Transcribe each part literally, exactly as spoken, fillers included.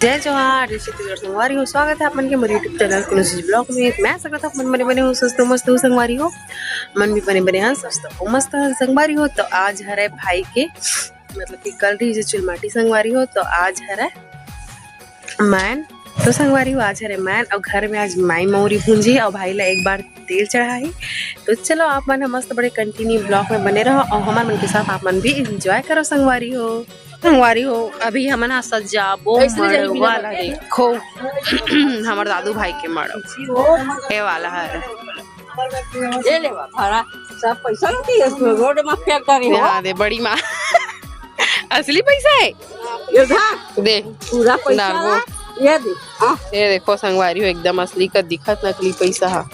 जय जोहार, जय छत्तीसगढ़ संगवारी हो। स्वागत है आप मन के मोर YouTube चैनल कुनुसी ब्लॉग में। मैं सकत आप मन बने बने हो, स्वस्थ हो, मस्त हो संगवारी हो। मन भी बने बने हन, स्वस्थ हो, मस्त हन संगवारी हो। तो आज हरे भाई के, मतलब कि कल रहिस हे चुलमाटी संगवारी हो, तो आज हरे मैन। तो संगवारी हो, आज हरे मैन, अउ घर में आज माई मौरी भूंजी, अउ भाई ला एक बार तेल चढ़ाही। तो चलो, आप मन ह मस्त बड़े कंटिन्यू ब्लॉग में बने रहो, अउ हमर मन के साथ आप मन भी एंजॉय करो संगवारी हो। संगवारी हो, अभी हमन ह सजाबो मड़वा ला। देखो, हमर दादू भाई के मड़वा, ये वाला है। ये ले बा, भाड़ा सब पैसा लेती है, इसमें रोड में फेंक करी हो। हाँ, दे, बड़ी माँ। असली पैसा है। ये धर, दे। पूरा पैसा डालबो। ये दे, हाँ। ये देखो संगवारी हो, एकदम असली का दिखत, नकली पैसा हा।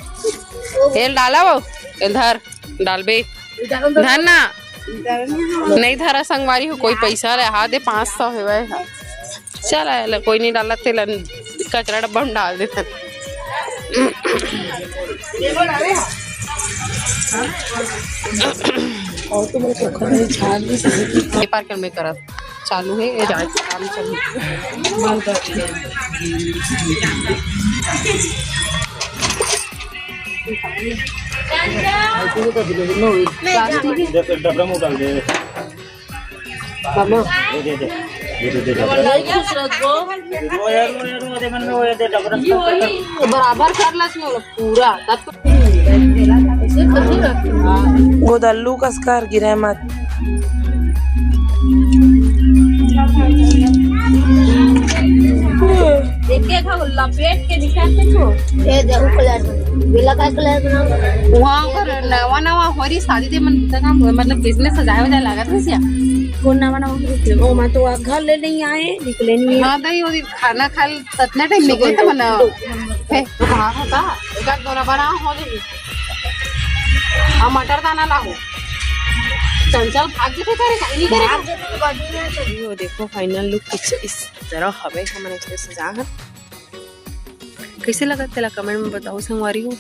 ये डाला वो, ये धर, डालबे। धर ना। नहीं धरा संगवारी हो, कोई पैसा रहा दे, पाँच सौ है वह। चल, आए ले, कोई नहीं डाला, तेल कचरा डब्बा में डाल देते। ये पार कर में करत चालू है, ये जाए काम चालू। प्लास्टिक डबरा में डाल दे। मामा। दे, दे, दे। दे, दे, दे, दे। वो यार, वो यार, वो दे, मन में वो यार, दे, डबरा। बराबर कर ला इसमें पूरा, तब तो। गोदल्लू कस कर गिरे मत। एक एक हा लपेट के दिखा के छो। ये देखो कलर, बेला का कलर बनाओ। वहाँ पर नवा नवा होरी शादी दे मन तक हम, मतलब, किसने सजाए वजाए लागत है सिया। कौन नवा नवा होरी? ओ माँ तो आज घर ले नहीं आए, निकले नहीं है। हाँ, तो ये होरी खाना खा ल-, ततने टाइम निकले तो बना। हे, हाँ, होता। एक आध दोना बना हो जाएगी। अब मटर दाना लाओ। चंचल भाग जेते करे, काहे नहीं करे? भाग जेते तो बाजू में है। ये देखो, फाइनल लुक कुछ इस तरह हवे, हमन ऐसे सजा है। कैसे लगत तेला कमेंट में बताओ संगवारी हो।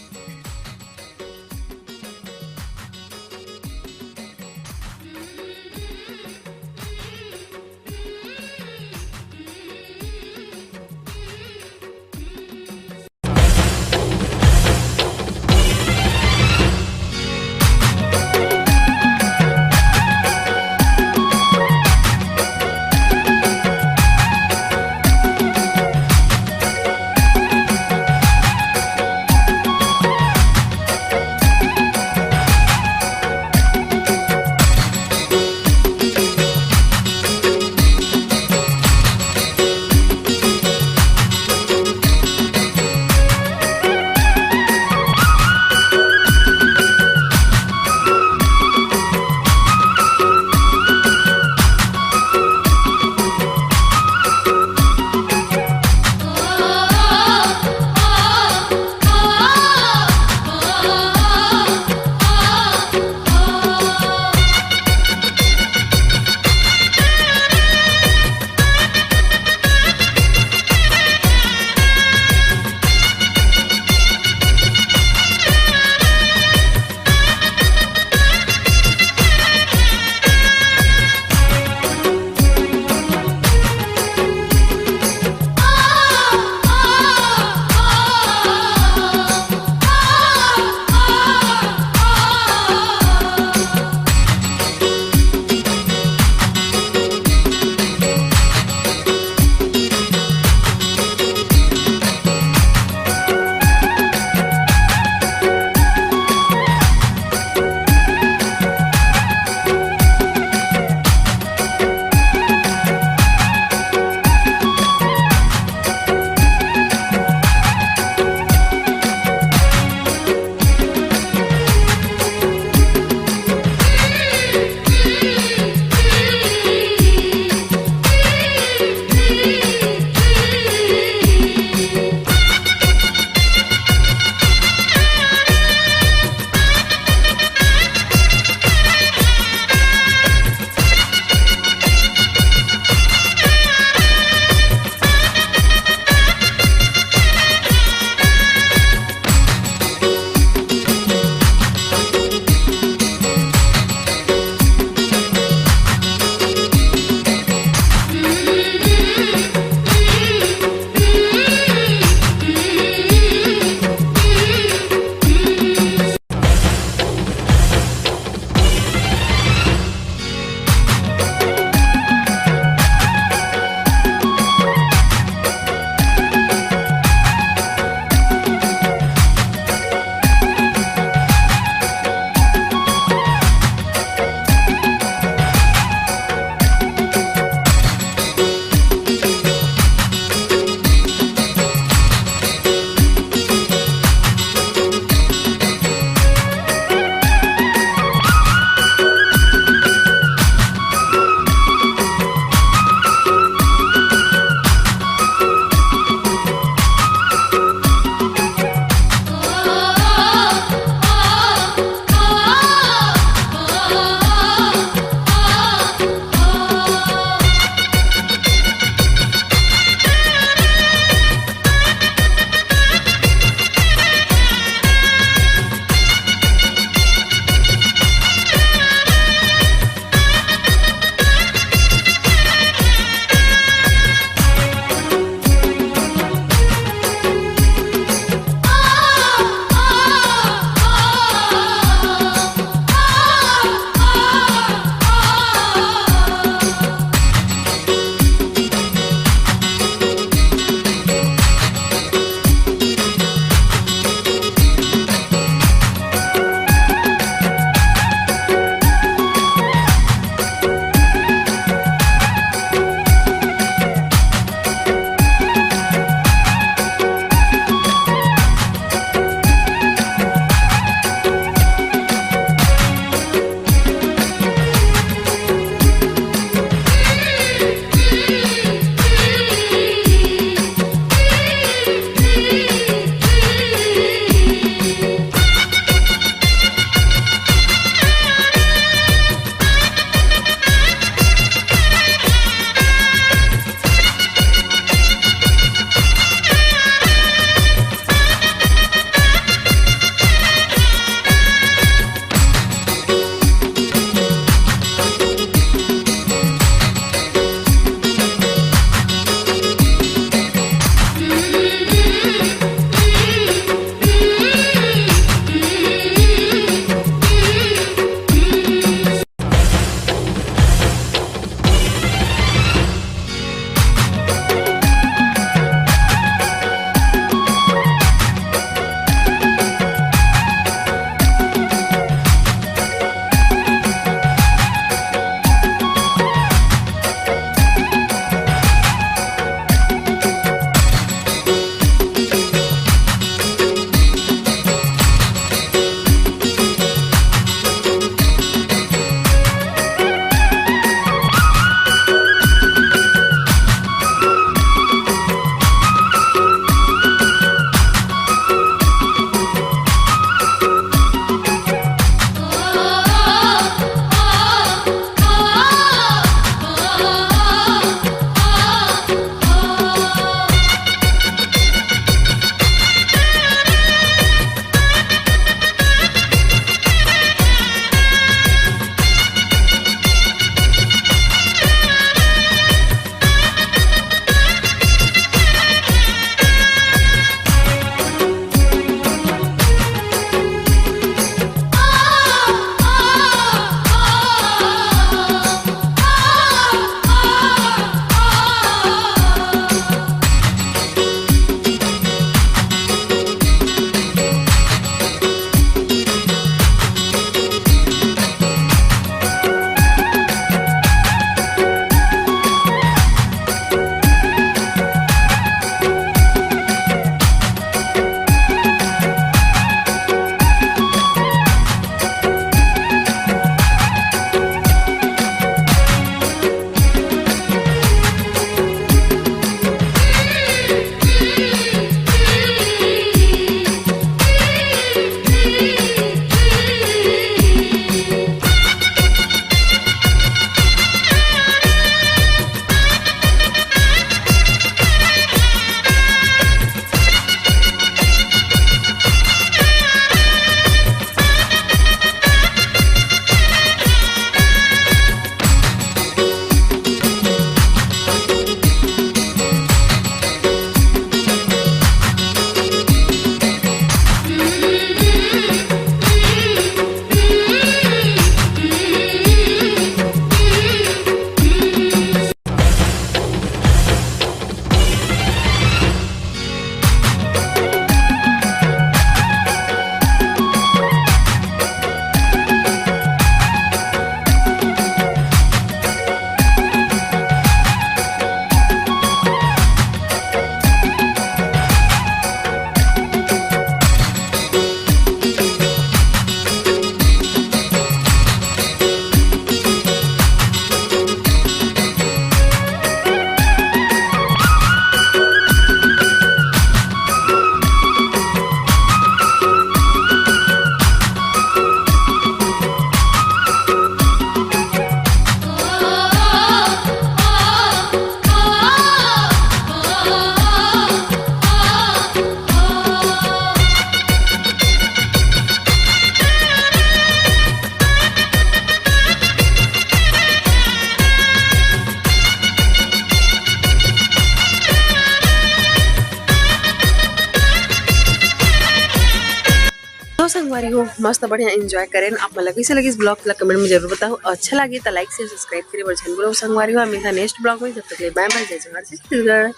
संगवारी हो, मस्त बढ़िया enjoy करेन। आप मन ला कइसे लगिस vlog ला comment में जरूर बताओ। अच्छा लगे त like share subscribe करे बर झन भूलव संगवारी हो। मिलता next vlog में, तब तक ले bye bye, जय जोहार, जय छत्तीसगढ़।